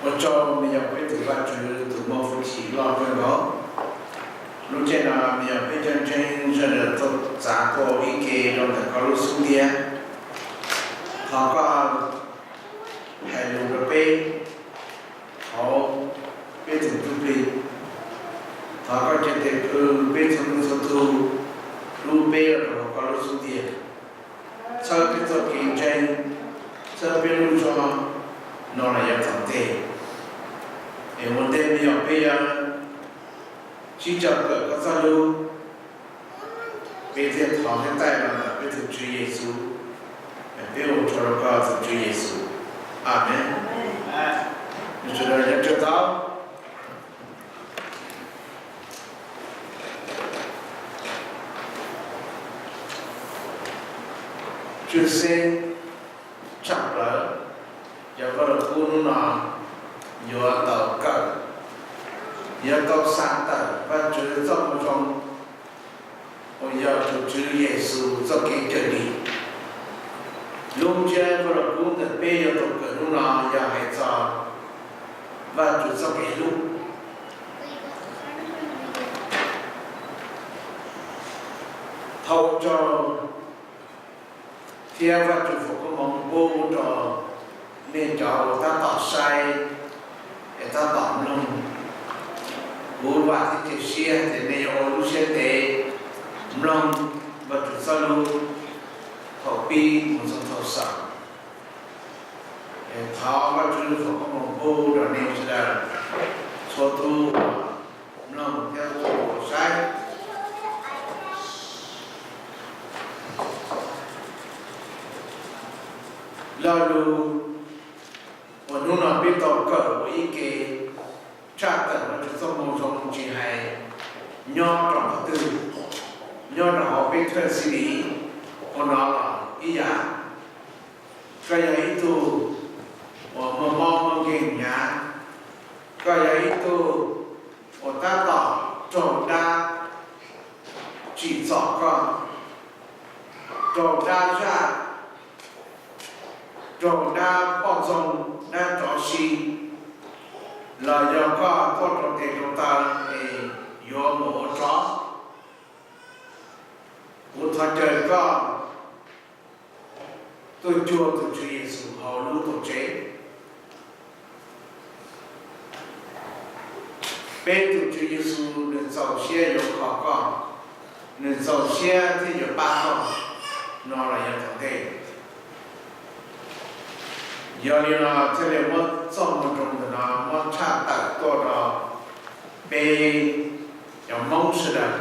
Ua tsaug me nyuam peb tus Vajtswv tus muaj hwj chim loj kawg nkaus. Lub caij no me nyuam peb cov ntseeg sawv daws txav tuaj ua ib ke rau ntawm koj lub xub ntiag. Thov koj hais lus rau peb hauv peb tus ntsuj plig. Thov koj cov tes plhu peb txhua leej txhua tus hlub peb los rau hauv koj lub xub ntiag. Txhawb peb txoj kev ntseeg, txhawb peb lub zog no los yav tom ntej. Es ua ntej me nyuam peb yuav sib cog kawm koj txoj lus, peb thiaj thov thiab taij los ntawm peb tus Tswv Yexus. Peb ua tsaug rau koj tus Tswv Yexus. Amees. Sawv daws nyob tsawg tau. Tshwj xeeb tshaj plaws, cov vaj lug kub hnub no yuav tau kawm, yuav tau xav tawm Vajtswv txoj moo zoo uas yog tus Tswv Yexus txoj kev cawm dim. Lub ntsiab vaj lug kub ntawm peb yuav tau kawm hnub no yog hais txog Vajtswv txoj kev hlub. Thov ua tsaug thiab Vajtswv foom koob hmoov pub rau nej cov uas tab tom saib es tab tom mloog. Kuv vam thiab cia siab tias nej yuav ua lub siab ntev mloog Vajtswv txoj lus thaum pib mus txog thaum xaus. Thov Vajtswv foom koob hmoov pub rau nej sawv daws txhua tus mloog thiab txhua tus saib. Lo lus uas hnub no peb tau kawm ua ib ke tshaj tawm Vajtswv txoj moo zoo tsis hais nyob rau qhov twg, nyob rau hauv peb thawj xib lis ua no los ib yam. Koj yog ib tug uas muaj mob muaj nkeeg hnyav, koj yog ib tug uas tab tom raug dab tsim txom koj, raug dab zaj, raug dab poj ntxoog dab tsov si, los yog koj tuaj rau tes rau taw es yuav mus ua tsov, kuv thov caw koj tuaj cuag tus Tswv Yexus hauv lub tuam tsev. Peb tus Tswv Yexus nws txaus siab yuav kho koj, nws txaus siab thiab yuav pab koj no los yav tom ntej. Yog li no thiaj li muab txoj moo zoo ntawm no muab tshaj tawm tuaj rau peb cov Hmoob sawv daws.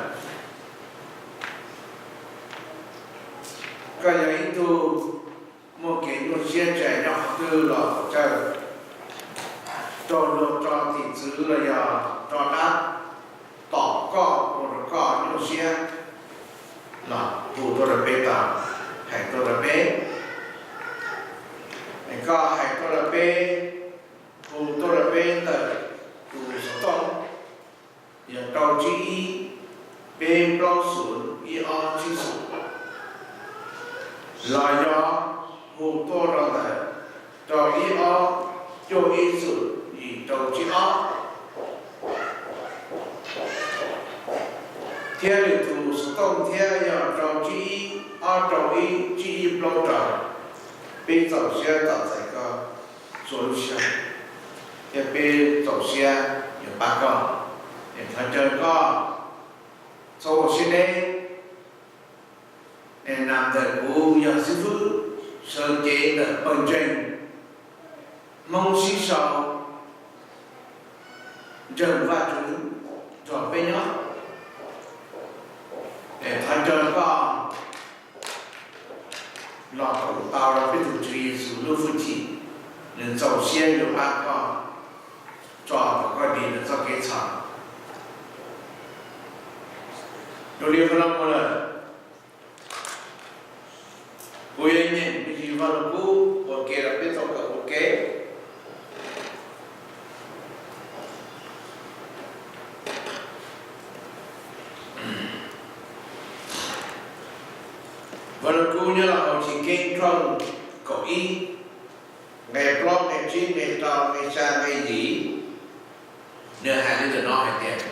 Koj yog ib tug muaj kev nyuaj siab tsis hais nyob qhov twg los txawm raug luag tso tim txwv los yog tso dab tom koj ua rau koj nyuaj siab los hu tuaj rau peb tau, hais tuaj rau peb. Koj hais tuaj rau peb, hu tuaj rau peb ntawm tus xov tooj yog rau tsib ib, peb plaub xoom ib ob tsib xoom, los yog hu tuaj rau ntawm rau ib ob cuaj ib xoom yim rau tsib ob, thiab lwm tus xov tooj thiab yog rau tsib ib ob rau ib tsib ib plaub rau. Peb txaus siab tos txais koj txhua lub sij hawm, thiab peb txaus siab yuav pab koj. Es thov caw koj txhob ua siab deb. Nam ntawm kuv yog xib fwb sawv cev ntawm pawg ntseeg Hmoob sib sau ntseeg Vajtswv nrog peb nyob. Es thov caw koj los koom tau rau peb tus Tswv Yexus lub hwj chim, nws txaus siab yuav pab koj, tso kom koj dim nws txoj kev txhaum. Dua li qhov no mus lawm, kuv yuav nyeem me ntsis Vaj Lug Kub ua ke rau peb tau kawm ua ke. Vaj Lug Kub nyob rau hauv Chiv Keeb tshooj kaum ib, nqe plaub, nqe tsib, nqe rau, nqe xya, nqe yim. Nws hais li ntawm no hais tias,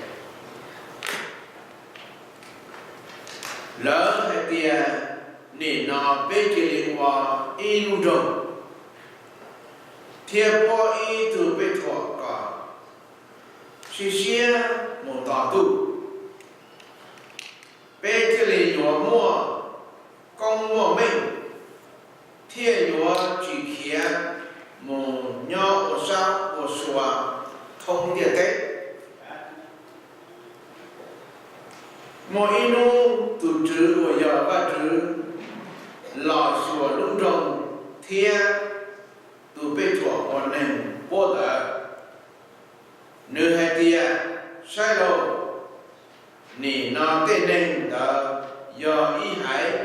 lawv hais tias, nim no peb cia li ua ib lub nroog thiab puab ib tug pej thuam kom sib siab mus tos ntuj. Peb thiaj li yuav muaj koob muaj meej, thiaj yuav tsis khiav mus nyob ua sab ua sua thoob ntiaj teb. Muaj ib hnub tus Tswv uas yog Vajtswv los xyuas lub nroog thiab tus pej thuam uas neeg puab ntawd. Nws hais tias, saib lauj, nim no tej neeg ntawd yog ib haiv,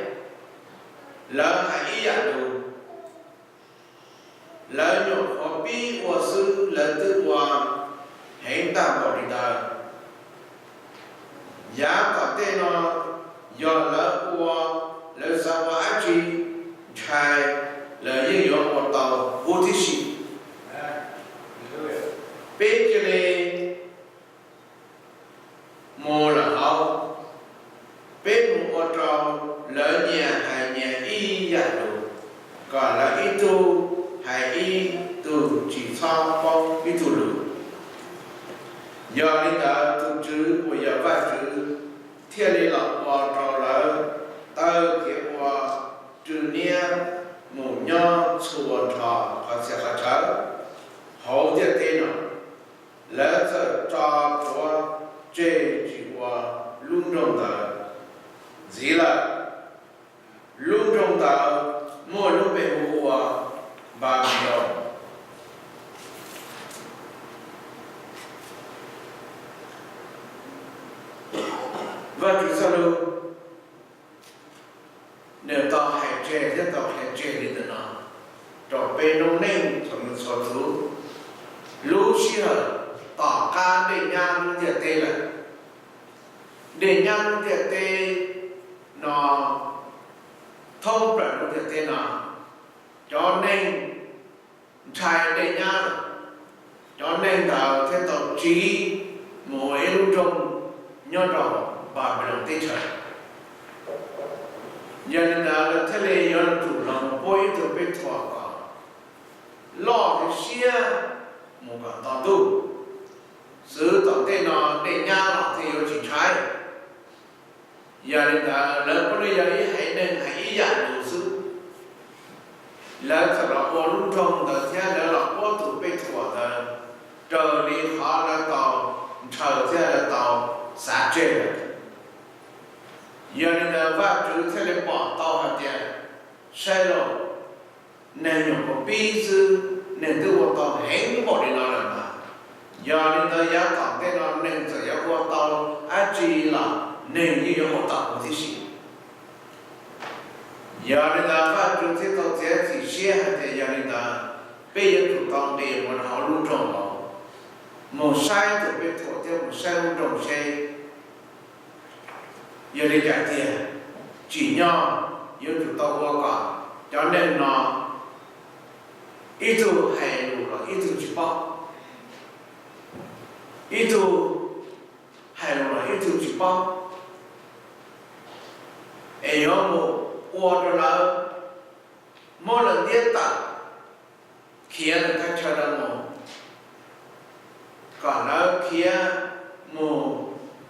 lawv hais ib yam lus, lawv nyuam qhuav pib ua xwb lawv twb ua heev tag npaum li ntawd. Yav tom ntej no yog lawv ua, lawv xav ua dab tsi ntshai, lawv yeej yuav ua tau huv tib si. Peb cia li mus lawm hauv, peb mus ua rau lawv nyias hais nyias ib yam lus, kom lawv ib tug hais ib tug tsis txhob paub ib tug lus. Yog li ntawd tus Tswv uas yog Vajtswv thiaj li los ua rau lawv taw kev ua rwg niab mus nyob txhua nrho qhov txhia qhov chaw hauv ntiaj teb no. Lawv txawm tso plhuav tseg tsis ua lub nroog ntawd ntxiv lawm. Lub nroog ntawd muaj lub npe hu ua Npanpiloos. Vajtswv txoj lus nws tau hais tseg thiab tau qhia tseg li ntawm no rau peb noob neej txhua leej txhua tus. Lub sij hawm tom qab dej nyab lub ntiaj teb lawm, dej nyab lub ntiaj teb no, thoob plaws lub ntiaj teb no, cov neeg ntshai dej nyab, cov neeg ntawd thiaj tau tsiv mus ua ib lub nroog nyob rau Npanpiloos teb chaws. Yog li ntawd lawv thiaj li yuav tsum los mus puab ib tug peb thuam kom loj thiab siab mus kom nto ntuj, xwv tom ntej no dej nyab los thiaj yuav tsis ntshai. Yog li ntawd lawv puav leej yog ib haiv neeg hais ib yam lus xwb. Lawv txawm los ua lub nroog ntawd thiab lawv los puab tus pej thuam ntawd raws li qhov lawv tau ntshaw thiab lawv tau xav tseg lawm. Yog li ntawd Vajtswv thiaj li pom tau hais tias, saib lauj, neeg nyuam qhuav pib xwb neeg twb ua tau heev npaum li no lawm mas, yog li ntawd yav tom ntej no neeg txawm yuav ua tau dab tsi los neeg yeej yuav ua tau huv tib si. Yog li ntawd Vajtswv thiaj tau txiav txim siab hais tias yog li ntawd peb yuav tsum tau nqis mus rau hauv lub nroog los mus saib tus pej thuam thiab mus saib lub nroog seb yog li cas tiag. Tsim nyog yuav tsum tau ua kom cov neeg no ib tug hais lus los ib tug tsis paub, ib tug hais lus los ib tug tsis paub, es yuav mus ua rau lawv, muab lawv ntiab tawm, khiav lawv thaj chaw no mus, kom lawv khiav mus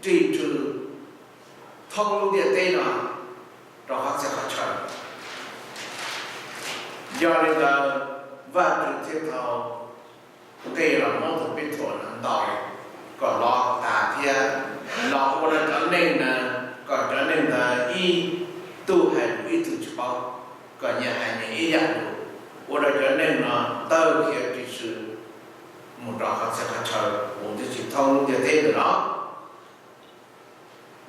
ris tswv thoob lub ntiaj teb no rau qhov txhia qhov chaw. Yog li ntawd Vajtswv thiaj tau nqis los muab tus pej thuam no ntaus kom los tas thiab los ua rau cov neeg na, kom cov neeg ntawd ib tug hais lus ib tug tsis paub, kom nyias hais nyias ib yam lus, ua rau cov neeg no tawg khiav ris tswv mus rau qhov txhia qhov chaw mus twb tsis thoob lub ntiaj teb ntawm no.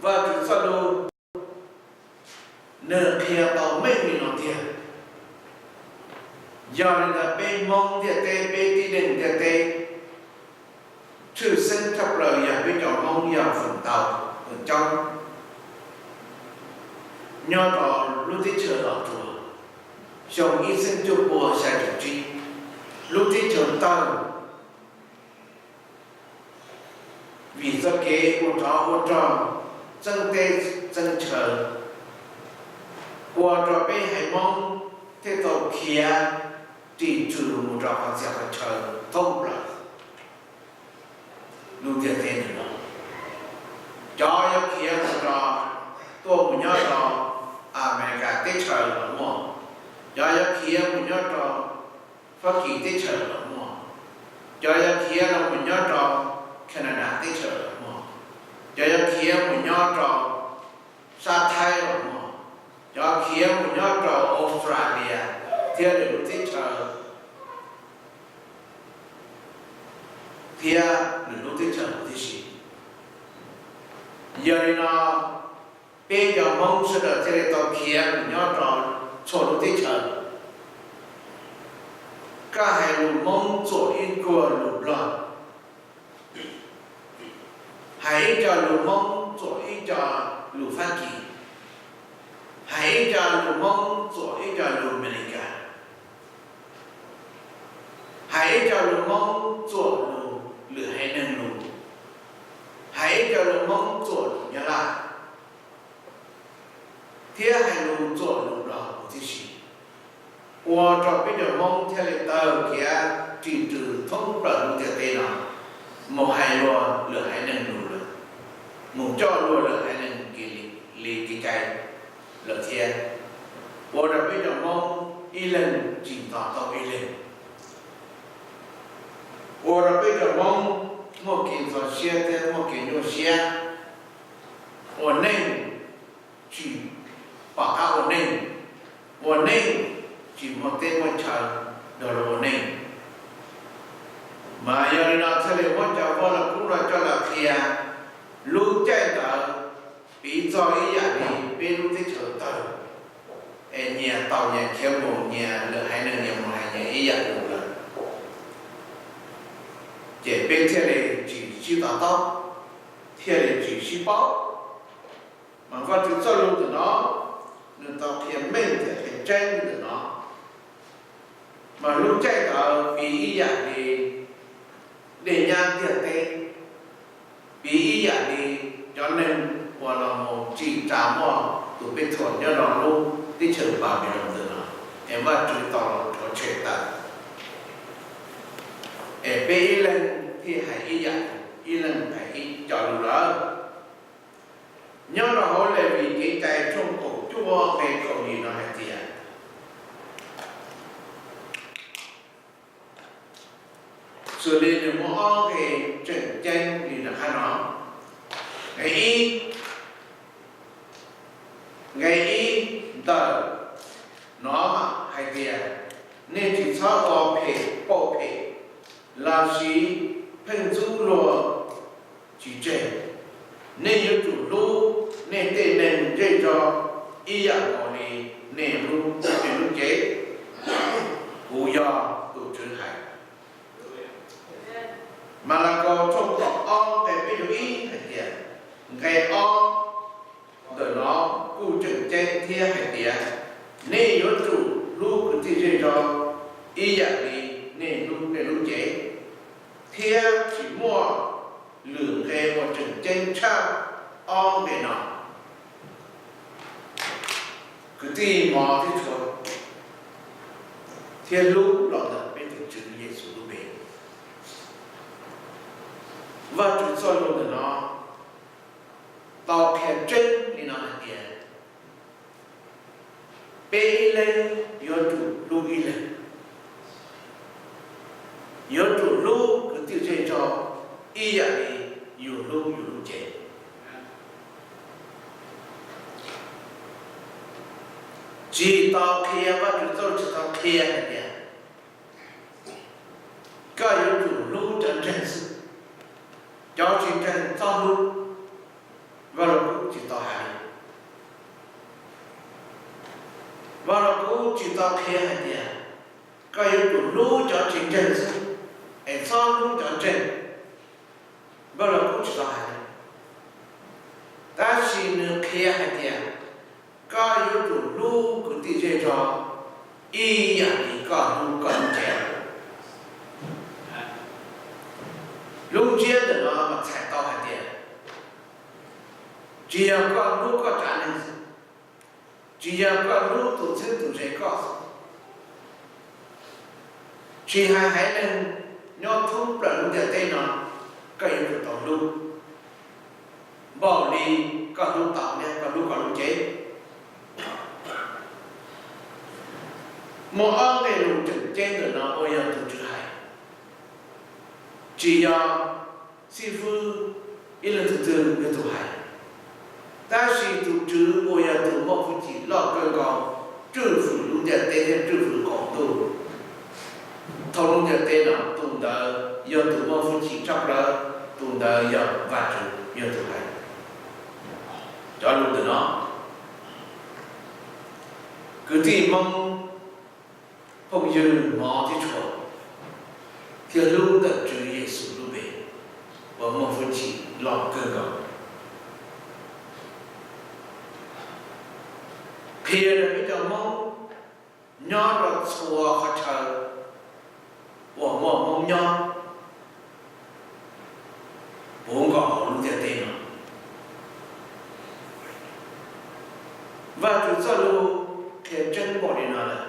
Vajtswv txoj lus nws qhia tau meej li no tiag. Yog li ntawd peb Hmoob ntiaj teb, peb tib neeg ntiaj teb, tshwj xeeb tshaj plaws yog peb cov Hmoob yog feem ntau, feem coob nyob rau lub teb chaws Los Tsuas, xyoo ib txhiab cuaj pua xya caum tsib, lub teb chaws tawg, vim txoj kev ua rov ua rog, txeeb teb txeeb chaw, ua rau peb haiv Hmoob thiaj tau khiav ris tsws mus rau qhov txhia qhov chaw thoob plaws lub ntiaj teb no. Cov yuav khiav mus rau, tuaj mus nyob rau Amelikas teb chaws los muaj, cov yuav khiav mus nyob rau Fab Kis teb chaws los muaj, cov yuav khiav los mus nyob rau Canada teb chaws los muaj, cov yuav khiav mus nyob rau sab Thaib los muaj, cov khiav mus nyob rau Australia thiab lwm lub teb chaws thiab lwm lub teb chaws huv tib si. Yog li no, peb cov Hmoob sawv daws thiaj li tau khiav mus nyob rau txhua lub teb chaws. Koj hais lus Hmoob txuam ib co lus Nplog, hais ib co lus Hmoob txuam ib co lus Fab Kis, hais ib co lus Hmoob txuam ib co lus Amelikas, hais ib co lus Hmoob txuam lus lwm haiv neeg lus, hais ib co lus Hmoob txuam lus Nyab Laj, thiab hais lus txuam lus Nplog huv tib si, ua rau peb cov Hmoob thiaj li tawg khiav ris tsws thoob plaws lub ntiaj teb no mus hais luag lwm haiv neeg lus lawm, mus coj luag lwm haiv neeg li kev cai lawm thiab, ua rau peb cov Hmoob ib leeg tsis nto taub ib leeg, ua rau peb cov Hmoob muaj kev ntxhov siab thiab muaj kev nyuaj siab, ua neej tsis pom qab ua neej, ua neej tsis muaj teb muaj chaw rau luag ua neej. Mas yog li no thiaj li muab cov vaj lug kub no coj los qhia. Lub caij ntawd piv txog ib yam li peb lub teb chaws tawg, es nyias tau nyias khiav mus, nyias lwm haiv neeg nyias mus hais nyias ib yam lus lawm, ces peb thiaj li tsis sib to taub, thiaj li tsis sib paub. Mas Vajtswv txoj lus ntawm no nws tau qhia meej thiab qhia tseeb ntawm no. Mas lub caij ntawd piv ib yam li dej nyab ntiaj teb, piv ib yam li cov neeg uas los mus tsim tsa muaj tus pej thuam nyob rau lub teb chaws Npanpiloos ntawm no, es Vajtswv tau los rhuav tshem tawm, es peb ib leeg thiaj hais ib yam, ib leeg hais ib co lus lawm. Nyob rau hauv Levis Kev Cai tshooj kaum cuaj nqe kaum yim no hais tias, xws li nws muaj ob nqe tseem ceeb li nram qab no. Nqe ib, nqe ib ntawm no hais tias, nej tsis txhob ua phem pauj phem, los sis pheej ntxub luag tsis tseg. Nej yuav tsum hlub nej tej neeg zej zog ib yam nkaus li nej hlub nej lub cev. Kuv yog tus Tswv hais. Malakaus tshooj kaum ob nqe peb caug ib hais tias, nqe ob ntawm no kuj tseem ceeb thiab hais tias, nej yuav tsum hlub kwv tij zej zog ib yam li nej hlub nej lub cev, thiab tsis muaj lwm nqe uas tseem ceeb tshaj ob nqe no. Kwv tij hmov thiab tshua, thiab hlub los ntawm peb tus Tswv Yexus lub npe. Vajtswv txoj lus ntawm no tau qhia tseeb li no hais tias, peb ib leeg yuav tsum hlub ib leeg, yuav tsum hlub kwv tij zej zog ib yam li yus hlub yus lub cev. Tsis tau qhia, Vajtswv txoj lus tsis tau qhia hais tias koj yuav tsum hlub cov ntseeg xwb, cov tsis ntseeg txhob hlub. Vaj Lug Kub tsis tau hais li. Vaj Lug Kub tsis tau qhia hais tias koj yuav tsum hlub cov tsis ntseeg xwb es txhob hlub cov ntseeg. Vaj Lug Kub tsis tau hais li. Tab sis nws qhia hais tias koj yuav tsum hlub kwv tij zej zog ib yam li koj hlub koj lub cev. Lub ntsiab ntawm no mas txhais tau hais tias tsis yog koj hlub koj tsav neeg, tsis yog koj hlub tus txheeb tus ze koj, tsis hais haiv neeg nyob thoob plaws lub ntiaj teb no, koj yuav tsum tau hlub npaum li koj hlub tau thiab koj hlub koj lub cev. Muaj ob nqe lus tseem ceeb ntawm no uas yog tus Tswv hais, tsis yog xib fwb ib leeg twg twg yog tus hais, tab sis tus Tswv uas yog tus muaj hwj chim loj kawg nkaus, tswj hwm lub ntiaj teb thiab tswj hwm qaum ntuj thoob lub ntiaj teb no, tus ntawd yog tus muaj hwj chim tshaj plaws, tus ntawd yog Vajtswv yog tus hais cov lus ntawm no. Kwv tij Hmoob, phooj ywg hmov thiab tshua, thiab hlub ntawm Tswv Yexus lub npe uas muaj hwj chim loj kawg nkaus, qhia rau peb cov Hmoob nyob rau txhua qhov chaw uas muaj Hmoob nyob puv nkaus hauv lub ntiaj teb no. Vajtswv txoj lus qhia tseeb npaum li no lawm,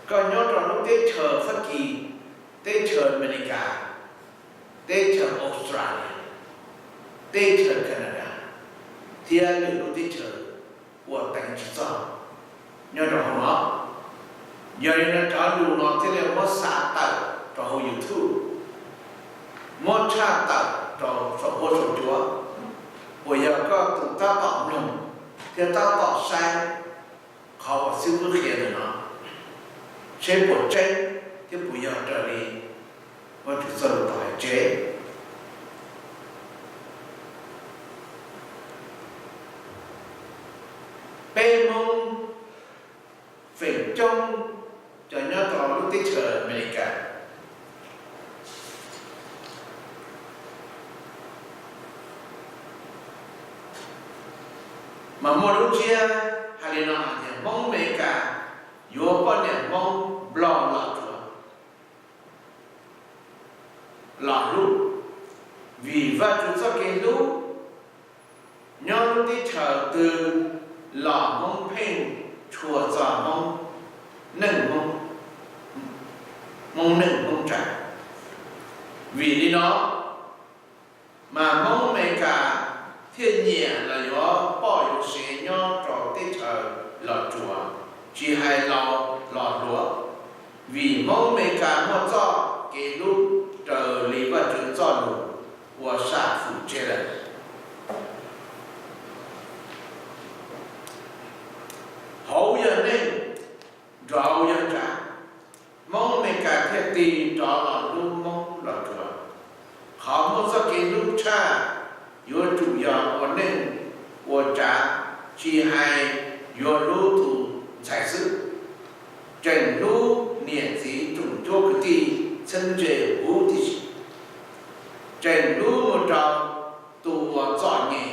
koj nyob rau lub teb chaws Fab Kis, teb chaws Amelikas, teb chaws Australia, teb chaws Canada, thiab lwm lub teb chaws uas teev tsis txog nyob rau hauv no. Yog li no cov lus no thiaj li muab xa tawm rau hauv YouTube, muab tshaj tawm rau saum huab saum cua, uas yog koj tus tab tom mloog thiab tab tom saib qhov uas xib fwb qhia ntawm no, seb puas tseeb thiab puas yog raws li Vajtswv txoj lus tau hais tseeb. Peb Hmoob feem coob cov nyob rau lub teb chaws Amelikas mas muaj lub ntsiab hais li no hais tias Hmoob Amelikas yuav poj niam Hmoob Nplog Los Tsuas, Los Hlub, vim Vajtswv txoj kev hlub nyob lub teb chaws twg los Hmoob pheej tshua txog Hmoob neej Hmoob, Hmoob neej Hmoob tsav. Vim li no mas Hmoob Amelikas thiaj nyiam los yuav poj yuav sev nyob rau teb chaws Los Tsuas, tsis hais Los, Los Hluas, vim Hmoob Amelikas muaj txoj kev hlub raws li Vajtswv txoj lus uas sam fwm tseg lawm. Hauv yog neej, nraud yog tsav, Hmoob Amelikas thiaj tig rov los hlub Hmoob Los Tsuas. Qhov muaj txoj kev hlub tshaj yuav tsum yog ua neej ua tsav, tsis hais yuav hlub tus ntxhais xwb, tseem hlub niam txiv tsoom cuab kwv tij txheeb ze huv tib si, tseem hlub mus rau tus uas txom nyem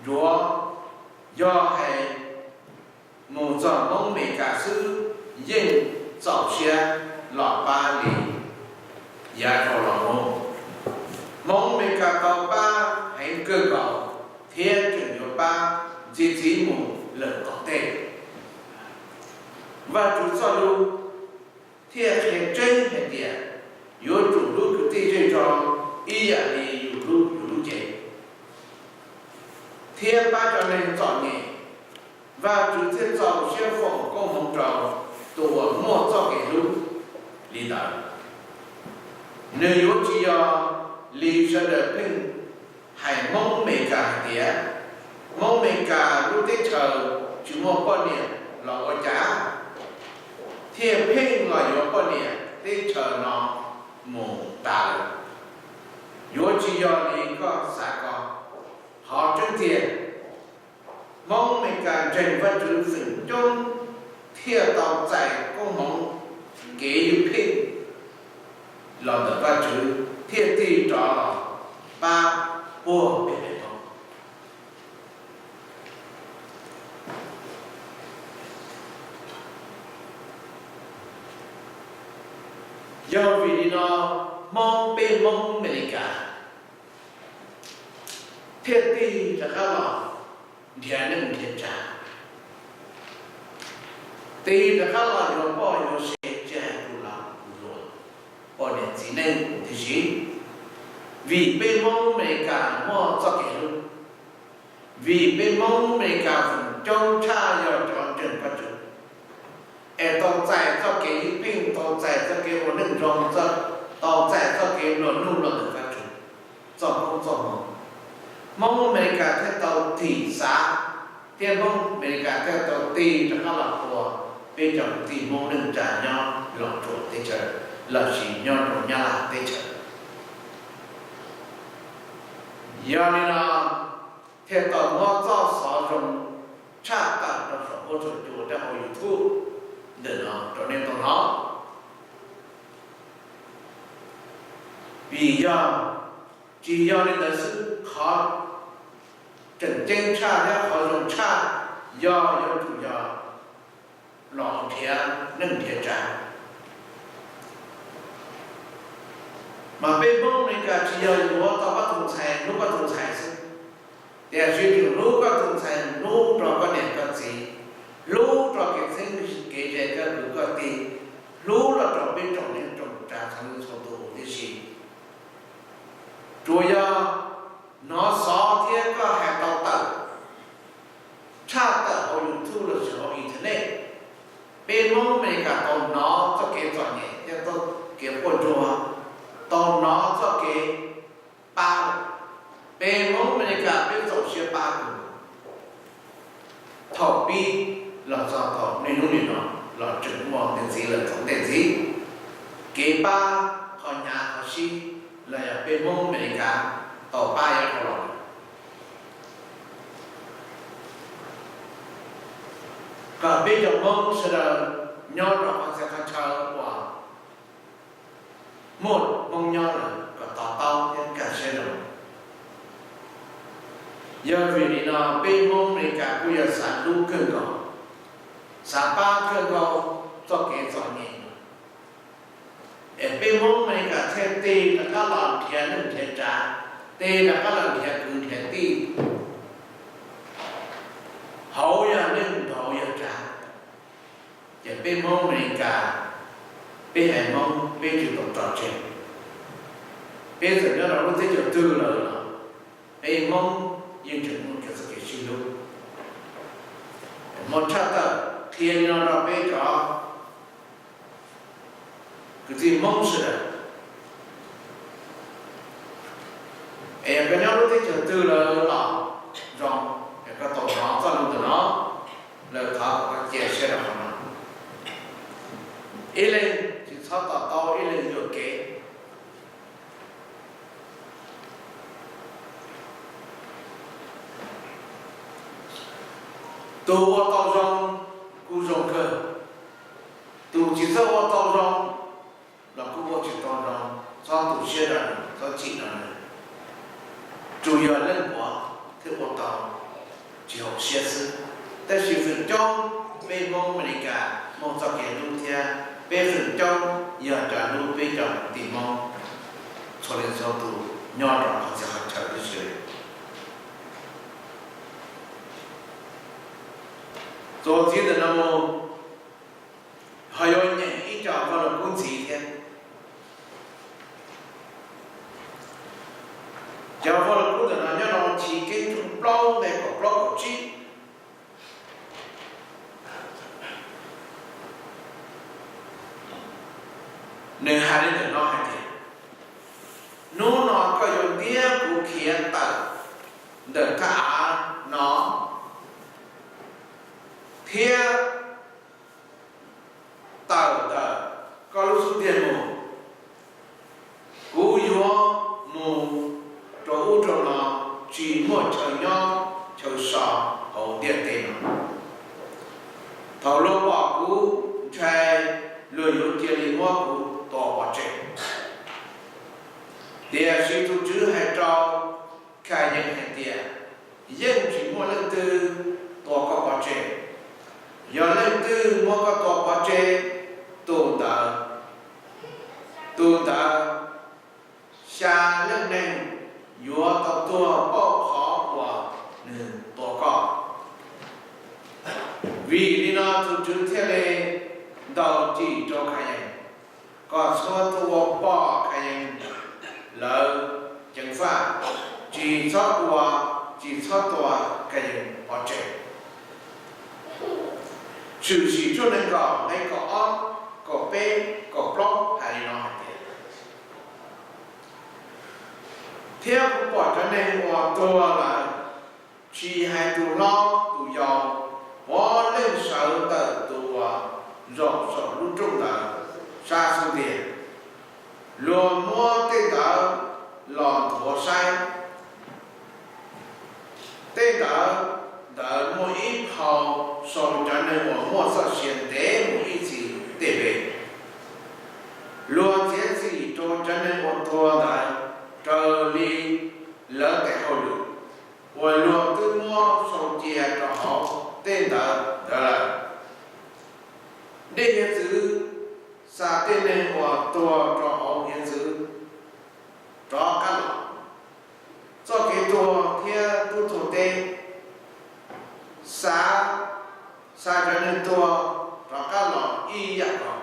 ntsuav. Yog hais mus txog Hmoob Amelikas xwb yeej txaus siab los pab li yav dhau los mus. Hmoob Amelikas tau pab heev kawg nkaus thiab tseem yuav pab ntxiv txiv mus lawm tom ntej. Vajtswv txoj lus thiaj qhia tseeb hais tias yuav tsum hlub kwv tij zej zog ib yam li yus hlub yus lub cev, thiab pab cov neeg txom nyem. Vajtswv thiaj txaus siab foom koob hmoov rau tus uas muaj txoj kev hlub li ntawd. Nws yuav tsis yog li sawv daws pheej hais Hmoob Amelikas hais tias Hmoob Amelikas lub teb chaws tsis muaj poj niam los ua cas thiaj pheej los yuav poj niam teb chaws no mus tas lawm. Yuav tsis yog li koj xav ko. Qhov tseeb tiag, Hmoob Amelikas ntseeg Vajtswv feem coob thiaj tau txais koob hmoov kev ywj pheej los ntawm Vajtswv thiaj tig rov los pab puag pem Hmoob. Yog vim li no, Hmoob, peb Hmoob Amelikas thiaj tig rov qab los nrhiav neej nrhiav tsav, tig rov qab los yuav poj yuav sev, tsis hais tus laus tus hluas, poj niam txiv neej huv tib si. Vim peb Hmoob Amelikas muaj txoj kev hlub, vim peb Hmoob Amelikas feem coob tshaj yog cov ntseeg Vajtswv, es tau txais txoj kev ywj pheej, tau txais txoj kev ua neej zoo, tau txais txoj kev luag nug luag ntawm Vajtswv txoj koob txoj hmoov. Hmoob Amelikas thiaj tau thim xav, thiab Hmoob Amelikas thiaj tau tig rov qab los ua peb cov kwv tij Hmoob neej tsa nyob Los Tsuas teb chaws lossis nyob rau Nyab Laj teb chaws. Yog li no thiaj tau muab txoj xov zoo tshaj tawm rau saum huab saum cua rau hauv YouTube ntawm no rau nej tau hnov. Vim yog, tsis yog li ntawd xwb, qhov tseem ceeb tshaj thiab qhov zoo tshaj yog yuav tsum yog los nrhiav neej nrhiav tsav. Mas peb Hmoob Amelikas tsis yog yuav tau Vaj Tooj Ntxhais hlub Vaj Tooj Ntxhais xwb, tiam sis tseem hlub Vaj Tooj Ntxhais, hlub rau koj niam koj txiv, hlub rau kev txheeb kev ze, koj kwv koj tij, hlub los rau peb tsoom neej tsoom tsav txhua leej txhua tus tib si. Tsuas yog hnov xov thiab koj hais tau tawm tshaj tawm hauv YouTube lossis hauv internet, peb Hmoob Amelikas tau hnov txoj kev txom nyem thiab txoj kev quaj ntsuag, tau hnov txoj kev pab lawm. Peb Hmoob Amelikas peb txaus siab pab kws thaum pib los txog thaum niaj hnub nim no los tseem muaj ntej ntxiv lawm thaum ntej ntxiv. Kev pab qhov hnyav qhov sib los yog peb Hmoob Amelikas tau pab yav dhau los, kom peb cov Hmoob sawv daws nyob rau qhov txhia qhov chaw uas muaj Hmoob nyob lawm kom to taub thiab kaj siab zoo. Yog vim li no peb Hmoob Amelikas kuj yog xav hlub kawg nkaus, xav pab kawg nkaus txoj kev txom nyem no, es peb Hmoob Amelikas thiaj tig rov qab los nrhiav neej nrhiav tsav, tig rov qab los nrhiav kwv nrhiav tij. Hauv yog neej, hauv yog tsav, ces peb Hmoob Amelikas, peb haiv Hmoob peb tsis tau tso tseg. Peb txawm nyob rau lub teb chaws twg lawm los peb Hmoob yeej tseem muaj txoj kev sib hlub. Muab tshaj tawm qhia li no rau peb cov kwv tij Hmoob sawv daws, es yog koj nyob lub teb chaws twg lawm los zoo, yog koj tau hnov txoj lus ntawm no lawm thov kom koj cia siab rau qhov no. Ib leeg tsis txhob to taub ib leeg yuam kev. Tus ua tau zoo kuj zoo kawg, tus tsis txawj ua tau zoo los kuj ua tsis tau zoo, txhob tu siab rau nws, txhob chim rau nws. Tsuas yog leej puav thiaj ua tau tsis haum siab xwb. Tab sis feem coob peb Hmoob Amelikas muaj txoj kev hlub thiab peb feem coob yog cov hlub peb cov kwv tij Hmoob txhua leej txhua tus nyob rau qhov txhia qhov chaw tib si. Txuas ntxiv ntawm no mus, ho yuav nyeem ib co vaj lug kub ntxiv thiab. Cov vaj lug kub ntawm no nyob rau Chiv Keeb tshooj plaub nqe kaum plaub kaum tsib. Nws hais li ntawm no hais tias, hnub no koj yuav ntiab kuv khiav tawm ntawm thaj av no thiab tawm ntawm koj lub xub ntiag mus. Kuv yuav mus rau ub rau no, tsis muaj chaw nyob chaw so hauv ntiaj teb no. Thaum luag pom kuv ntshai luag yuav cia li muab kuv tua pov tseg. Tiam sis tus Tswv hais rau Khayees hais tias, yeej tsis muaj leej twg tua koj pov tseg. Yog leej twg muab koj tua pov tseg, tus ntawd, tus ntawd xya leej neeg yuav tau tuag pauj qhov uas nws tua koj. Vim li no tus Tswv thiaj li ntaus cim rau Khayees, kom txhua tus uas pom Khayees lawv ceev faj, tsis txhob ua, tsis txhob tua Khayees pov tseg. Tshwm Sim tshooj nees nkaum nqe kaum ob, kaum peb, kaum plaub hais li no hais tias, thiab kuv pom cov neeg uas tuag lawm, tsis hais tus hlob tus yau, puav leej sawv ntawm tus uas zaum saum lub rooj ntawd sab xub ntiag. Luag muab tej ntawd los nthuav saib, tej ntawd ntawd muaj ib phau sau cov neeg uas muaj txoj sia ntev mus ib txhis tej npe. Luag txiav txim rau cov neeg uas tuag ntawd raws li lawv tes hauj lwm uas luag twb muab sau cia rau hauv tej ntawd ntawd lawm. Nej hiav txwv xa tej neeg uas tuag rau hauv hiav txwv rov qab los. Txoj kev tuag thiab tub tuag teb, xa, xa cov neeg tuag rov qab los ib yam nkaus.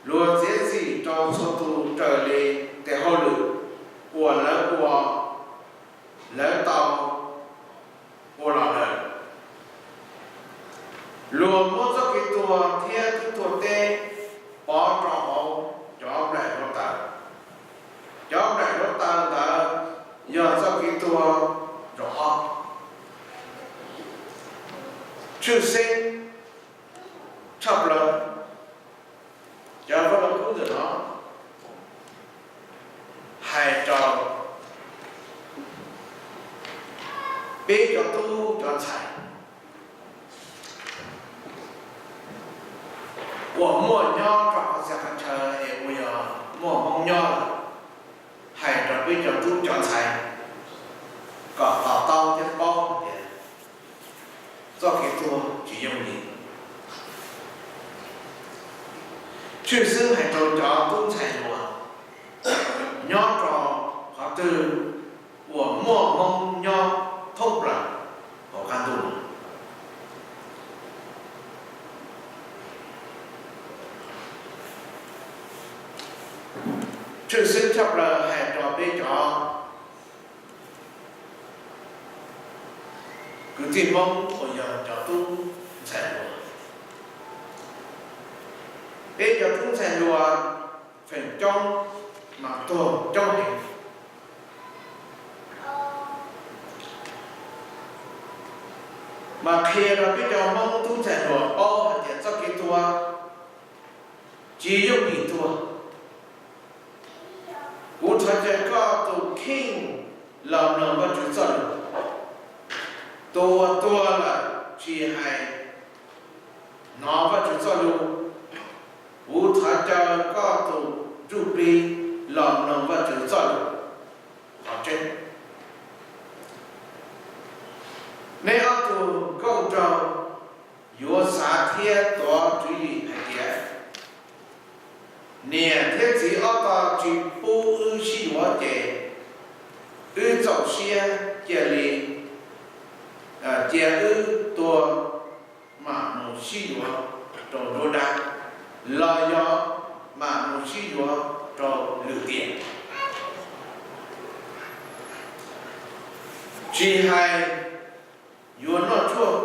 Luag txiav txim rau txhua tus raws li tes hauj lwm uas lawv ua, lawv tau ua los lawm. Luag muab txoj kev tuag thiab tub tuag teb pov rau hauv cov nplaim hluav taws. Cov nplaim hluav taws ntawd yog txoj kev tuag zaum ob. Tshwj xeeb tshaj plaws, cov vaj lug kub ntawm no hais rau peb cov tub cov ntxhais uas muaj nyob rau qhov txhia qhov chaw es uas yog muaj Hmoob nyob lawm, hais rau peb cov tub cov ntxhais kom to taub thiab paub tias txoj kev tuag tsis yooj yim. Tshwj xeeb hais rau cov tub ntxhais hluas nyob rau qhov twg uas muaj Hmoob nyob thoob plaws hauv qab ntuj. Tshwj xeeb tshaj plaws hais rau peb cov kwv tij Hmoob uas yog cov tub ntxhais hluas. Peb cov tub ntxhais hluas feem coob mas tuag coob heev. Mas qhia rau peb cov Hmoob tub ntxhais hluas paub hais tias txoj kev tuag tsis yooj yim tuag. Kuv thov caw koj tus kheej los mloog Vajtswv txoj lus. Tus uas tuag lawm tsis hais hnov Vajtswv txoj lus, kuv thov caw koj tus ntsuj plig los mloog Vajtswv txoj lus qhov tseeb. Neb ob tug nkauj nraug yuav xav thiab tuav tswv yim hais tias, niam thiab txiv ob tog tsis pub wb sib yuav ces wb txaus siab cia li, cia wb tuag mam mus sib yuav rau nruab dab, los yog mam mus sib yuav rau lwm tiam. Tsis hais yuav noj tshuaj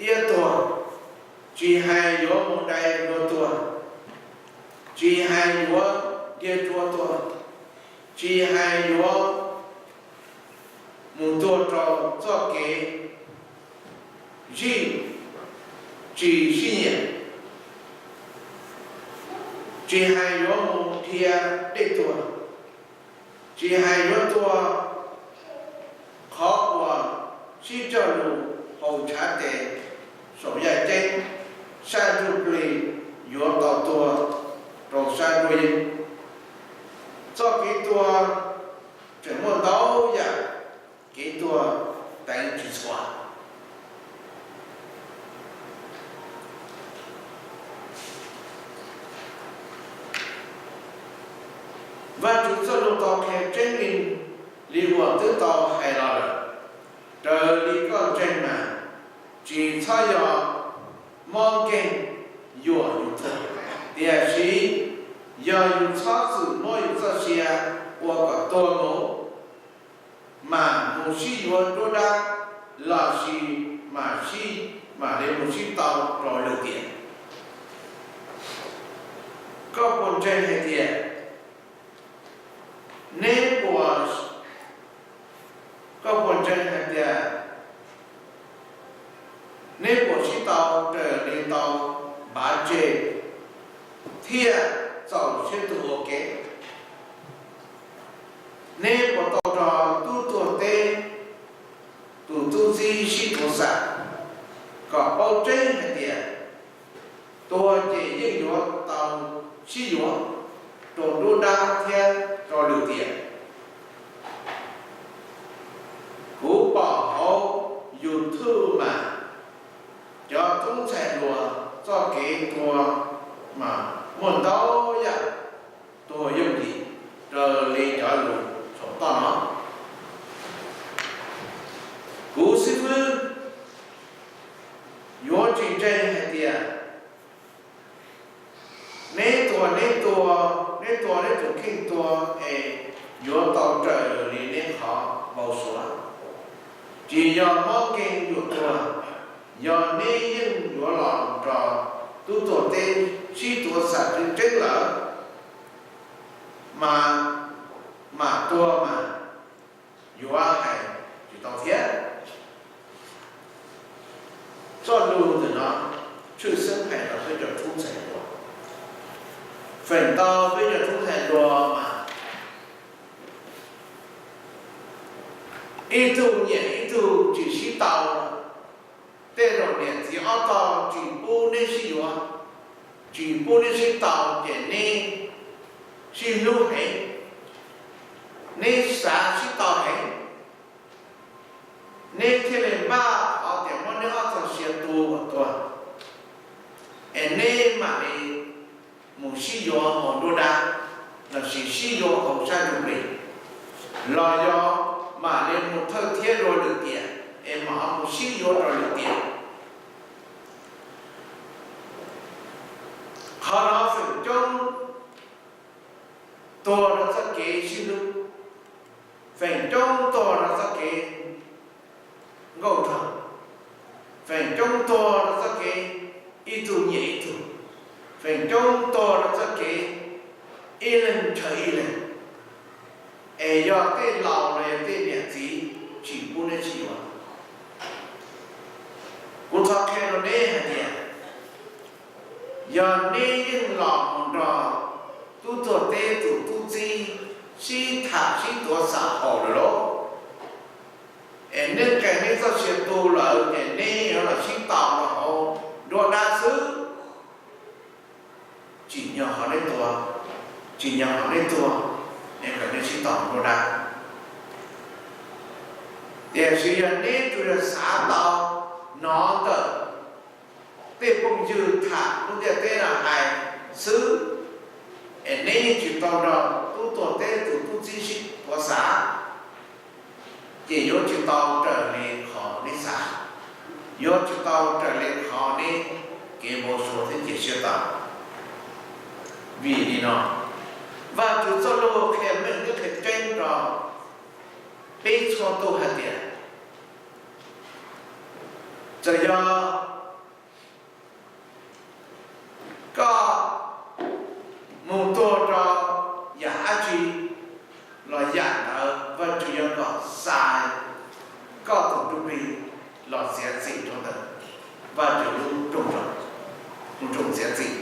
iab tuag, tsis hais yuav mus dai hlua tuag, tsis hais yuav dhia tsua tuag, tsis hais yuav mus tuag rau txoj kev zij tsis sib nyiam, tsis hais yuav mus dhia dej tuag, tsis hais yuav tuag qhov uas sib raug lus haus ntshav tes saum yaj ceeb, sab ntsuj plig yuav tau tuag rau sab nruab yeeb. Txoj kev tuag tseem muaj ntau yam kev tuag teev tsis txhua. Vajtswv txoj lus tau qhia tseeb li, li uas twb tau hais los lawm, raws li koj ntseeg mas, tsis txhob yog mob nkeeg yuam yus tuag, tiam sis yog yus txhob txwm muab yus txoj sia ua kom tuag mus, mas mus sib yuav nruab dab, los sis mam sib, mam li mus sib tau rau lwm tiam. Koj puas ntseeg hais tias neb puas, koj puas ntseeg hais tias neb puas sib tau raws li tau npav tseg thiab txaus siab tuag ua ke? Neb puas tau nrog tub tuag teb tus tub txib sib tuav xam kom paub tseeb hais tias tuag ces yeej yuav tau sib yuav rau nruab dab thiab rau lwm tiam? Kuv pom hauv YouTube mas cov tub ntxhais hluas txoj kev tuag mas muaj ntau yam tuag yooj yim raws li cov lus saum toj no. Kuv xib fwb yuav tsis ntseeg hais tias neb tuag, neb tuag, neb tua neb tus kheej tuag es yuav tau raws li neb qhov npau suav. Tsis yog mob nkeeg yuam tuag, yog neb yeej yuav los nrog tub tuag teb sib tuav xam tseeb tseeb lawm, mas, mas tuag mas yuav hais tsis tau thiab. Txoj lus ntawm no tshwj xeeb hais rau peb cov tub ntxhais hluas. Feem ntau peb cov tub ntxhais hluas mas ib tug nyiam ib tug tsis sib tau, tej zaum niam txiv ob tog tsis pub neb sib yuav, tsis pub neb sib tau ces neb sib hlub heev, neb xav sib tau heev, neb thiaj li npaj qhov tias muab neb ob txoj sia tu kom tuag, es neb mam li mus sib yuav hauv nruab dab, lossis sib yuav hauv sab ntsuj plig, los yog mam li mus thawj thiab dua lwm tiam es mam ho mus sib yuav rau lwm tiam. Qhov no feem coob tuag rau txoj kev sib hlub, feem coob tuag rau txoj kev nkauj nraug, feem coob tuag rau txoj kev ib tug nyiam ib tug, feem coob tuag rau txoj kev ib leeg ntshaw ib leeg. Es yog tej laus los yog tej niam txiv tsis pub neb sib yuav. Kuv thov qhia rau neb hais tias, yog neb yeej los mus nrog tub tuag teb tus tub txib sib tham sib tuav xam haum lawm lauj, es neb qee neb txoj sia tu lawm ces neb yuav los sib tau rau hauv nruab dab xwb. Tsim nyog qhov neb tuag, tsim nyog qhov neb tuag, es kom neb sib tau nruab dab. Tiam sis yog neb tsuas yog xav tau hnov ntawm tej phooj ywg tham lub ntiaj teb no hais xwb, es neb yeej tsis tau nrog tub tuag teb tus tub txib sib tuav xam, ces yuav tsis tau raws li qhov neb xav, yuav tsis tau raws li qhov neb kev npau suav thiab cia siab tau. Vim li no, Vajtswv txoj lus qhia meej thiab qhia tseeb rau peb txhua tus hais tias, txawm yog koj mus tuag rau yam dab tsi los yam ntawd Vajtswv yuav kom xa koj tus ntsuj plig los txiav txim rau ntawm Vajtswv lub rooj, lub rooj txiav txim.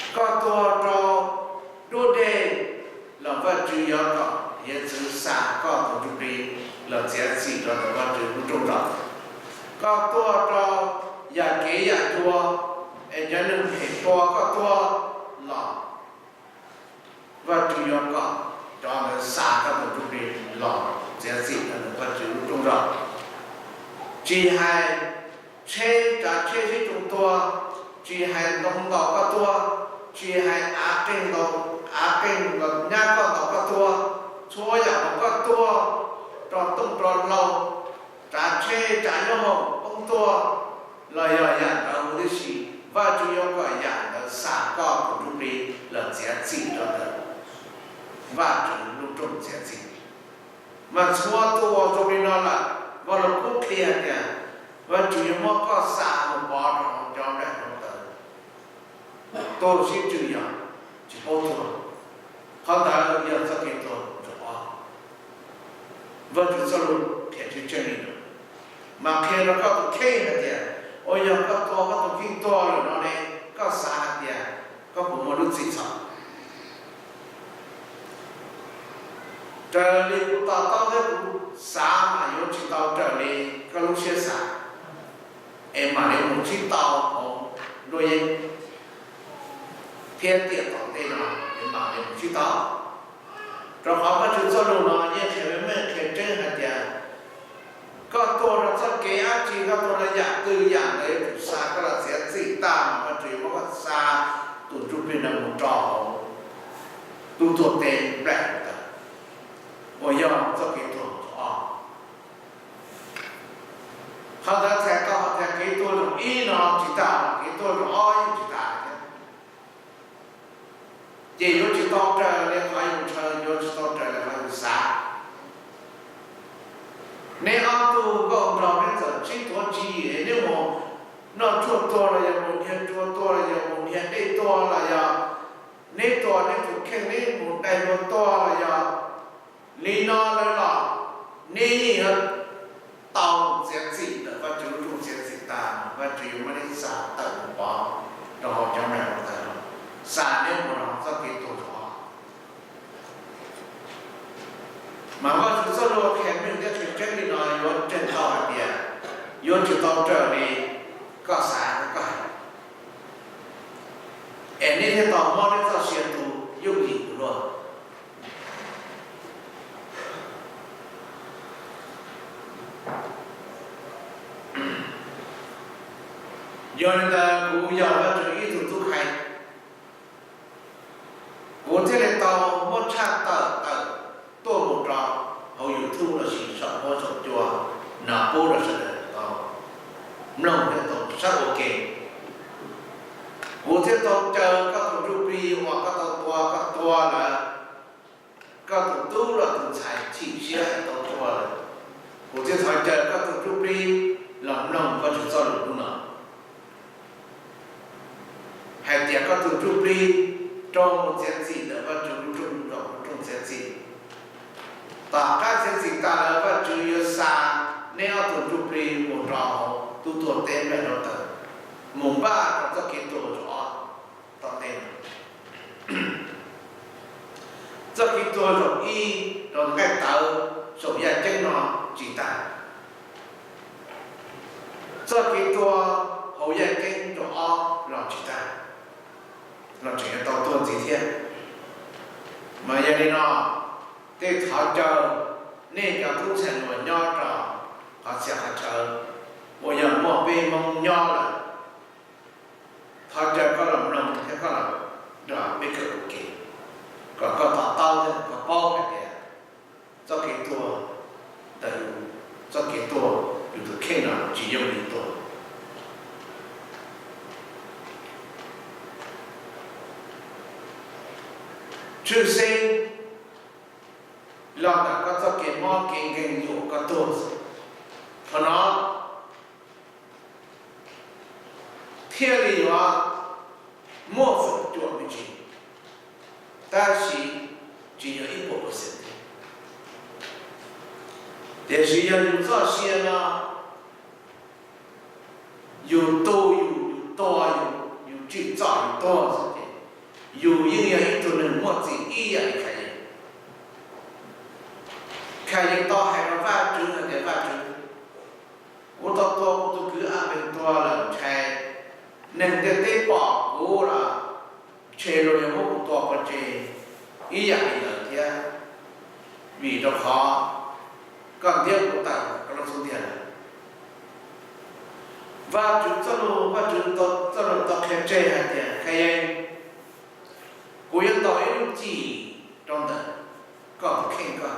Koj tuag rau nruab dej los Vajtswv yuav kom hiav txwv xa koj tus ntsuj plig los txiav txim rau ntawm Vajtswv lub rooj los. Koj tuag rau yam kev yam ncua es cov neeg phem tua koj tuag los Vajtswv yuav kom cov ntawd xa koj tus ntsuj plig los txiav txim rau ntawm Vajtswv lub rooj los. Tsis hais tsheb, tsav tsheb sib tsoo tuag, tsis hais ntoo ntaus koj tuag, tsis hais av qeeg, av qeeg los nyab koj tau koj tuag, txhua yam uas koj tuag, rau tooj rau hlau, tsav tsheb tsav nyob hoom poob tuaj, los yog yam ntawd huv tib si, Vajtswv yuav kom yam ntawd xa koj tus ntsuj plig los txiav txim rau ntawm Vajtswv lub rooj txiav txim. Mas txhua tus uas zoo li no lawm, Vajluskub qhia hais tias Vajtswv yuav muab koj xa mus pov rau hauv cov nplaim hlau tawv, tuag sib tsw yog tsis paub tuag. Qhov ntawd yog txoj kev tuag zaum ob. Vajtswv txoj lus qhia tseeb tseeb li no, mas qhia rau koj tus kheej hais tias, ua yog koj tua koj tus kheej tuag lawm no ne, koj xav hais tias koj puas muaj lub txim txhaum? Raws li kuv to taub thiab kuv xav mas yuav tsis tau raws li koj lub siab xav, es mam li mus sib tau hauv nruab yeeb thiab tiam tom ntej no es mam li mus sib tau. Rau qhov Vajtswv txoj lus no yeej qhia meej meej qhia tseeb hais tias koj tuag rau txoj kev dab tsi, koj tuag rau yam twg, yam ntawd yuav tsum xa koj los txiav txim tag, mas Vajtswv yuav muab koj xa tus ntsuj plig no mus rau hauv tub tuag teb nplaim hlau tawv, uas yog txoj kev tuag zaum ob. Qhov ntawd txhais tau hais tias kev tuag zaum ib no tsis tas, kev tuag zaum ob yeej tsis tas thiab. Ces yuav tsis tau raws li qhov yus ntshaw, yuav tsis tau raws li qhov yus xav. Neb ob tug nkauj nraug neb txawm sib tuav tswv yim, neb mus noj tshuaj tuag los yog mus nrhiav tshuaj tuag los yog mus nrhiav dej tuag los yog neb tua neb tus kheej, neb mus dai hlua tuag los yog li no lawm los neb yeej yuav tau txiav txim ntawm Vajtswv lub rooj txiav txim tag, Vajtswv yuav muab neb xa tawm mus pov rau hauv cov nplaim hlau tawv, xa neb mus rau hauv txoj kev tuag zaum ob. Mas Vajtswv txoj lus qhia meej thiab qhia tseeb li no yuav ntseeg tau hais tias yuav tsis tau raws li koj xav thiab koj hais, es neb thiaj tau mob neb txoj sia tu yooj yim tus luaj. Yog li ntawd kuv yog Vajtswv ib tug tub qhe, kuv thiaj li tau muab tshaj tawm tawm tuaj mus rau hauv YouTube lossis saum huab saum cua no pub rau sawv daws tau mloog thiab tau saib ua ke. Kuv thiaj tau caw koj tus ntsuj plig uas koj tau tua koj tua lawm, koj tus tub los tus ntxhais chim siab tau tua lawm, kuv thiaj thov caw koj tus ntsuj plig los mloog Vajtswv txoj lus hnub no, hais tias koj tus ntsuj plig raug mus txiav txim ntawm Vajtswv lub rooj, lub rooj txiav txim. Tom qab txiav txim tas lawm Vajtswv yuav xa neb ob tug ntsuj plig mus rau hauv tub tuag teb nplaim hlau tawv, mus npaj rau txoj kev tuag zaum ob tom ntej no. Txoj kev tuag zaum ib rau nqaij tawv saum yaj ceeb no tsis tag, txoj kev tuag hauv yaj ceeb zaum ob los tsis tag, los tseem yuav tau tuag ntxiv thiab. Mas yog li no, tej thov caw nej cov tub ntxhais hluas nyob rau qhov txhia qhov chaw uas yog muaj peb Hmoob nyob lawm, thov caw koj los mloog thiab koj los nrog peb kawm ua ke, kom koj to taub thiab koj paub hais tias txoj kev tuag ntawm, txoj kev tuag yus tus kheej no tsis yooj yim tuag. Tshwj xeeb los ntawm koj txoj kev mob kev nkeeg yuam koj tuag. Qhov no thiaj li yuav muaj feem cuam me ntsis, tab sis tsis yog ib puas percent thiab. Tiam sis yog yus txoj sia no yus tu yus, yus tua yus, yus tsim txom yus tuag xwb ces yus yeej yog ib tug neeg muaj txim ib yam li Khayees. Khayees tau hais rau Vajtswv hais tias, Vajtswv, kuv tau tua kuv tus kwv Anpees tuag lawm, ntshai neeg ntiaj teb pom kuv los ntshe luag yuav muab kuv tua pov tseg ib yam li ntawd thiab, vim rau qhov koj ntiab kuv tawm koj lub xub ntiag lawm. Vajtswv txoj lus, Vajtswv txoj lus tau qhia tseg hais tias, Khayees, Kuv yuav ntaus ib lub cim rau ntawm koj tus kheej koj.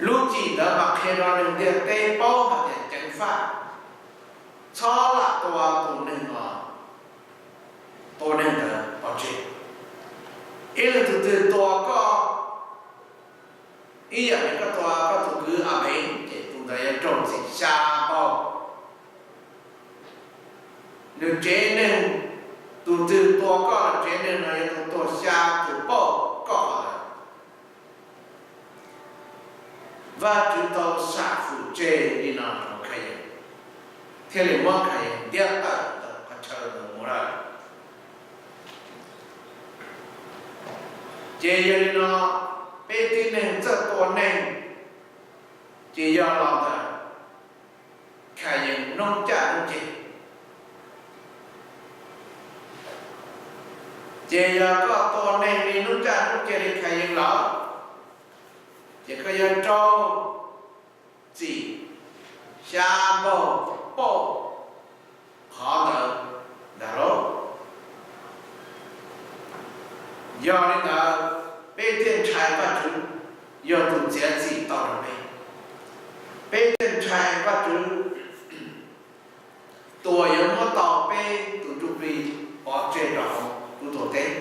Lub cim ntawd mas qhia rau neeg ntiaj teb paub hais tias ceev faj, txhob lam tua tus neeg no, tua neeg ntawd pov tseg. Ib leeg tus twg tua koj, ib yam li koj tua koj tus kwv A Mev, ces tus ntawd yuav raug txim xya npaug. Nws tsev neeg, tus twg tua koj los tsev neeg no yuav tau tuag xya tus pauj koj qhov ntawd. Vajtswv tau sam fwm tseg li no rau Khayees, thiaj li muab Khayees ntiab tawm ntawm qhov chaw ntawd mus lawm. Ces yog li no, peb tib neeg txawj tua neeg, ces yog los ntawm Khayees noob caj noob ceg. Ces yog koj tua neeg li noob caj noob ceg li Khayees lawm, ces koj yuav raug txim xya npaug pauj qhov ntawd ntag lauj. Yog li ntawd, peb thiaj ntshai Vajtswv yog tus txiav txim tau rau peb. Peb thiaj ntshai Vajtswv tus uas yuav muab tau peb tus ntsuj plig pov tseg rau hauv lub tuam teb.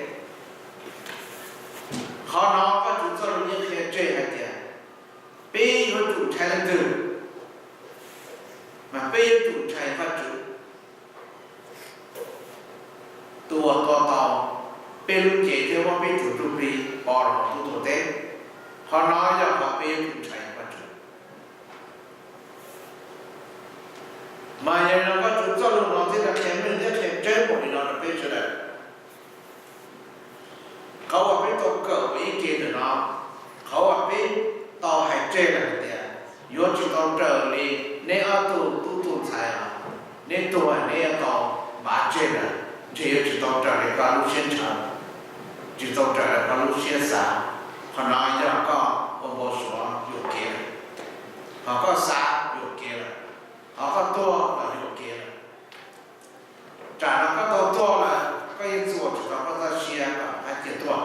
Qhov no Vajtswv txoj lus yeej qhia tseg hais tias peb yuav tsum ntshai leej twg, mas peb yuav tsum ntshai Vajtswv, tus uas tua tau peb lub cev thiab muab peb tus ntsuj plig pov rau hauv lub tuam teb. Qhov no yog qhov peb yuav tsum ntshai Vajtswv. Mas yog li no Vajtswv txoj lus no thiaj li qhia meej thiab qhia tseeb npaum li no rau peb sawv daws. Qhov uas peb tau kawm ua ib ke ntawm no, qhov uas peb tau hais tseg lawm hais tias yuav tsis tau raws li neb ob tug tub tug ntxhais os, neb tuag neb yuav tau npav tseg lawm, ntshe yuav tsis tau raws li koj lub siab ntshaw, tsis tau raws li koj lub siab xav. Qhov no yog koj ua npau suav yuam kev lawm, qhov koj xav yuam kev lawm, qhov koj tuag los yuam kev lawm. Tsam no koj tau tuag lawm, koj yeej txuas tsis tau koj txoj sia kom qab cia tuaj.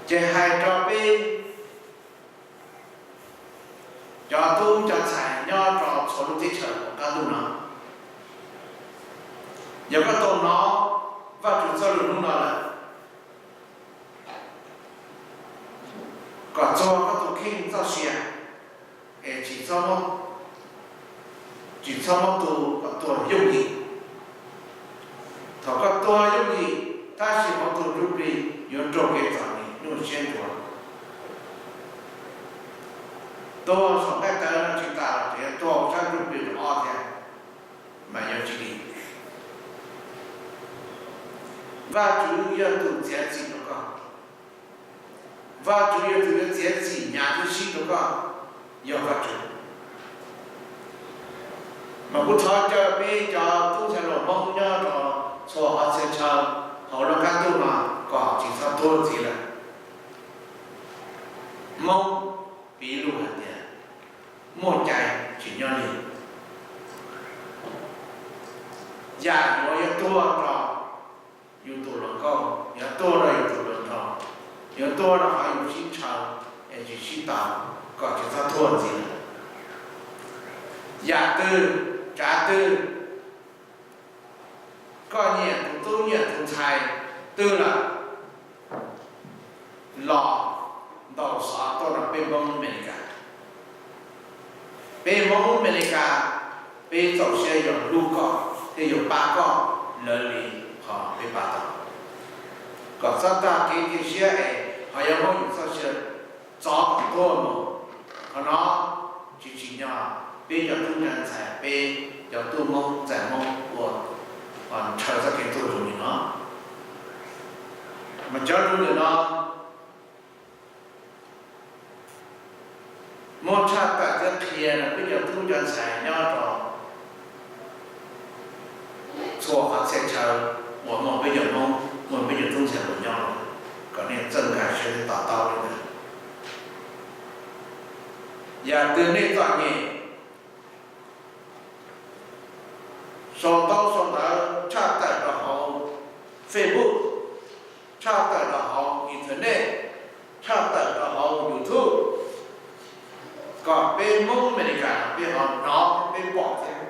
Ces hais rau peb cov tub cov ntxhais nyob rau txhua lub teb chaws hauv qab ntuj no, yog koj tau hnov Vajtswv txoj lus hnub no lawm, kom txuag koj tus kheej txoj sia, es tsis txhob, tsis txhob muab tu kom tuag yooj yim. Thaum koj tuag yooj yim, tab sis hauv tus ntsuj plig yuav raug kev txom nyem nyuaj siab nruas. Tuag saum nqaij tawv no tsis tas los tseem yuav tuag sab ntsuj plig nram ob thiab, mas yuav tsis dim. Vajtswv yog tus txiav txim rau koj. Vajtswv yog tus yuav txiav txim hnyav thiab sib rau koj, yog Vajtswv. Mas kuv thov caw peb cov tub ntxhais hluas Hmoob nyob rau txhua qhov txhia chaw hauv lub qab ntuj no kom tsis txhob tuag ntxiv lawm. Hmoob piv lus hais tias muaj cai tsis nyob li. Yam yuav, yuav tuag rau yus tus hluas nkauj, yuav tuag rau yus tus hluas nraug, yuav tuag rau qhov yus sib ntshaw es tsis sib tau, kom tsis txhob tuag ntxiv lawm. Yam twg, tsav twg, koj nyiam tus tub nyiam tus ntxhais twg lawm los ntaus xov tuaj rau peb Hmoob Amelikas. Peb Hmoob Amelikas, peb txaus siab yuav hlub koj thiab yuav pab koj lawv li qhov peb pab tau. Kom txhob tag kev cia siab es ho yuav muab yus txoj sia txov kom tuag mus. Qhov no tsis tsim nyog peb cov tub cov ntxhais, peb cov tub Hmoob ntxhais Hmoob ua ntshaw txoj kev tuag zoo li no. Mas cov lus ntawm no muab tshaj tawm thiab qhia rau peb cov tub cov ntxhais nyob rau txhua qhov txhia chaw uas muaj peb cov Hmoob, muaj peb cov tub ntxhais hluas nyob, kom nej txawj nkag siab thiab to taub li ntawd. Yam twg nej txom nyem, sau ntaub sau Facebook, tshaj tawm rau hauv internet, tshaj tawm rau hauv YouTube, kom peb Hmoob Amelikas peb ho hnov peb pom thiab.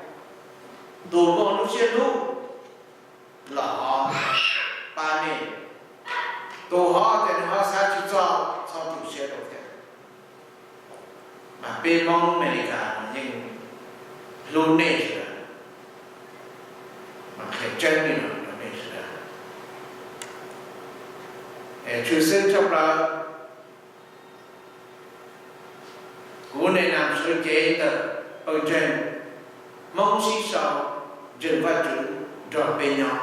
Tus muaj lub siab hlub los ho pab nej, tus ho tias nws ho xav tsis txog txhob tu siab rau thiab. Mas peb Hmoob Amelikas yeej hlub nej sawv daws, mas qhia tseeb li no rau nej sawv daws. Tshwj xeeb tshaj plaws, kuv niam nam sawv cev ntawm pawg ntseeg Hmoob sib sau ntseeg Vajtswv nrog peb nyob.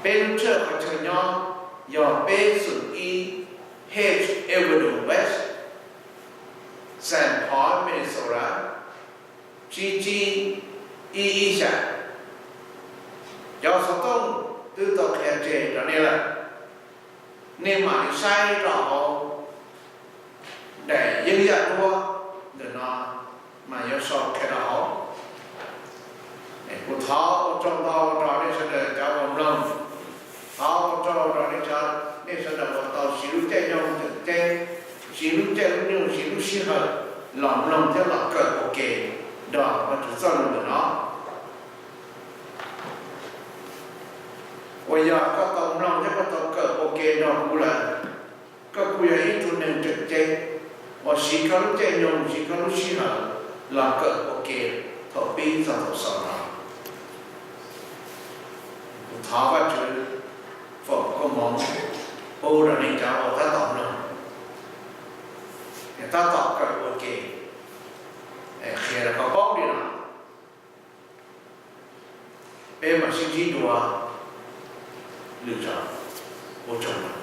Peb lub txhawj qhov chaw nyob yog peb xoom ib Hayes Avenue West, Saint Paul, Minnesota, tsib tsib ib ib xya. Cov xov tooj twb tau qhia tseg rau nej lawm, nej mam li saib rau hauv daim yeeb yaj duab ntawm no mas yuav sau qhia rau hauv. Kuv thov ua tsaug ntau rau nej sawv daws cov uas mloog, thov ua tsaug rau nej, nej sawv daws uas tau siv lub caij nyoog tseem ceeb, siv lub caij lub nyoog, siv lub sij hawm los mloog thiab los kawm ua ke nrog Vajtswv txoj lus ntawm no. Uas yog koj tau mloog thiab koj tau kawm ua ke nrog kuv lawm, koj kuj yog ib tug neeg tseem ceeb uas siv koj lub caij nyoog, siv koj lub sij hawm los kawm ua ke thaum pib txog thaum xaus no. Kuv thov Vajtswv foom koob hmoov pub rau nej cov uas tab tom mloog, tab tom kawm ua ke, qhia rau koj paub li no. Peb mam sib ntsib dua lwm zaus. Ua tsaug ntau.